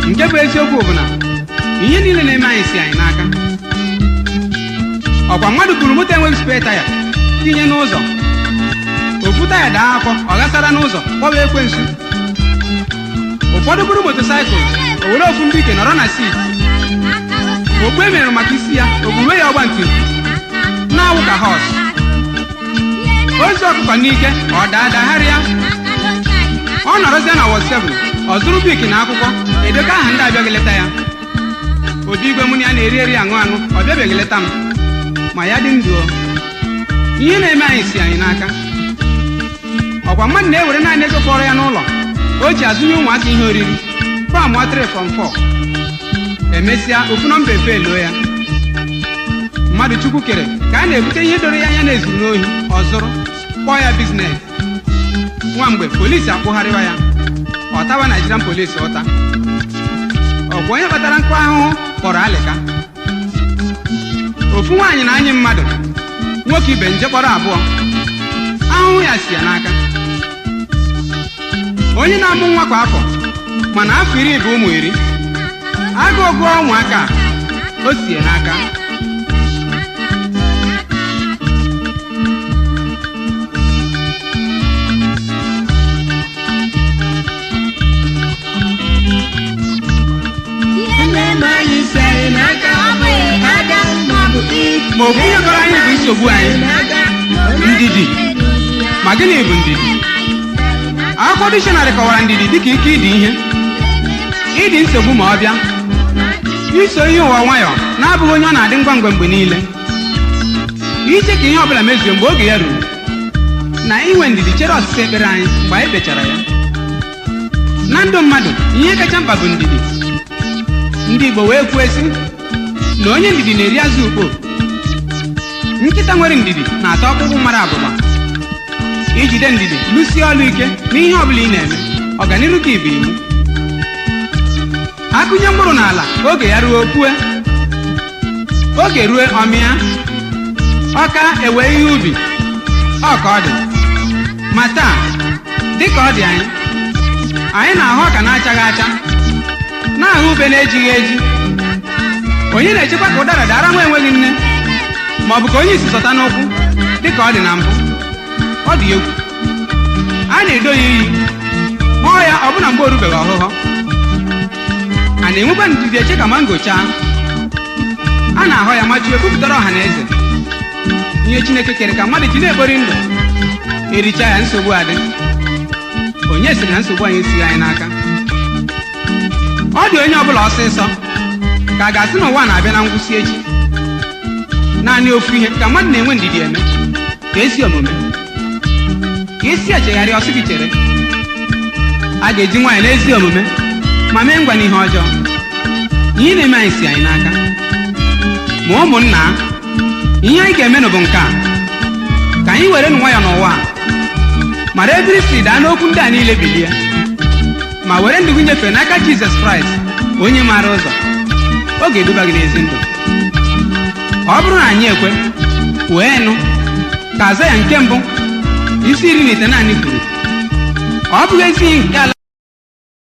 Nke bụ eziokwu bụ na ihe niile na-eme anyị si anyị n'aka. Ọkwa mmadụ buru moto enweghị spare taya tinye n'ụzọ, ofu taya daa afọ, ọ ghasara n'ụzọ, kpọwa ekwensu. Ụfọdụ buru motorcycle, o were ofu mbike nọrọ na seat, okpu e mere maka isi ya, obuwe ya ọgba ntị na-awụ ka horse, ozu ọkụkọ n'ike, ọ daa dagharịa. Ọ nọrọzie na ward 7, ọ zụrụ book na akwụkwọ edekọ aha ndị abịaghị leta ya. Obi igwe mụ na ya na-eri eri, aṅụ aṅụ, ọ bịabeghị leta m, ma ya dị ndụ o. Ihe na-eme anyị si anyị n'aka. Ọkwa mmadụ na-ewere naanị ego fọrọ ya n'ụlọ o ji azụnye ụmụaka ihe oriri, form 3, form 4, emesịa ofu nọmba efeluo ya. Mmadụ Chukwu kere ka a na-ebute ihe doro ya anya na-ezuru n'ohi, ọ zụrụ, kpọọ ya business. Nwa mgbe polisi akpụgharịwa ya, ọ tawa Nigerian police ụta. Ọkwa onye kpatara nkụ ahụhụ kpọrọ alịka. Ofu nwaanyị na anyị mmadụ nwoke ibe nje kpọrọ abụọ, ahụhụ ya si ya n'aka. Onye na-amụ nwa kwa afọ, mana afọ 10 bụ ụmụ 10, agụụ gụọ ụmụaka a, o si ya n'aka. Ihe na-eme anyị si anyị n'aka. Ọ bụ Adam maọbụ Eve. Ma ofu ihe kọrọ anyị bụ nsogbu anyị, ndidi. Ma gịnị bụ ndidi? Akwụkwọ dictionary kọwara ndidi dịka ike ịdị ihe, ịdị nsogbu ma ọ bịa, iso ihe ụwa nwayọọ na-abụghị onye ọ na-adị ngwa ngwa mgbe niile, iche ka ihe ọbụla mezuo mgbe oge ya ruru, na inwe ndidi chere ọsịsa ekpere anyị mgbe anyị kpechara ya. Na ndụ mmadụ, ihe kacha mkpa bụ ndidi. Ndị Igbo wee kwuo sị na onye ndidi na-eri azụ ukpo. Nkịta nwere ndidi na-ata ọkpụkpụ mara abụba. Ijide ndidi, lụsie ọlụ ike n'ihe ọbụla ị na-eme, ọganiru gị bụ iwu. Akụnye mkpụrụ n'ala, oge ya ruo pue, oge rue ọmịa, ọka ewe ihe ubi. Ọ ka ọ dị ma taa dịka ọ dị anyị, anyị na-ahụ ọka na-achaghị acha, na-ahụ ube na-ejighị eji. Onye na-echekwa ka ụdara dara nwa enweghị nne, ma ọ bụ ka onye isi zọta n'ụkwụ dịka ọ dị na mbụ? Ọ dị egwu. A na-edo ya iyi, kpọọ ya ọbụna mgbe o rubeghị ọhụhọ. A na-enwekwa ndidi eche ka mango chaa? A na-ahọ ya machie, bupụtara ọha na eze. Ihe Chineke kere ka mmadụ ji na-ekpori ndụ, ericha ya, nsogbu adị. Onye sịrị na nsogbu anyị esighị anyị n'aka? Ọ dị onye ọbụla ọsịsọ ka a ga-asị na ụwa na-abịa na ngwụsị echi. Naanị ofu ihe ka mmadụ na-enwe ndidi eme, ka ezi omume, ka isi echegharị. Ọsị gị chere, a ga-eji nwaanyị n'ezi omume ma mee ngwa n'ihe ọjọọ. Ihe na-eme anyị si anyị n'aka. Ma ụmụnna, ihe anyị ga-emenụ bụ nke a: ka anyị were nụ nwayọọ n'ụwa a, mara ebe isi daa n'okwu ndị a niile, bilie ma were ndụ gị nyefee n'aka Jizọs Kraịst, onye maara ụzọ ọ ga-eduba gị n'ezi ndụ. Ọ bụrụ na anyị ekwe wee nụ ka aza ya nke mbụ isi 19 kwuru, ọ bụghị ezi nke ala.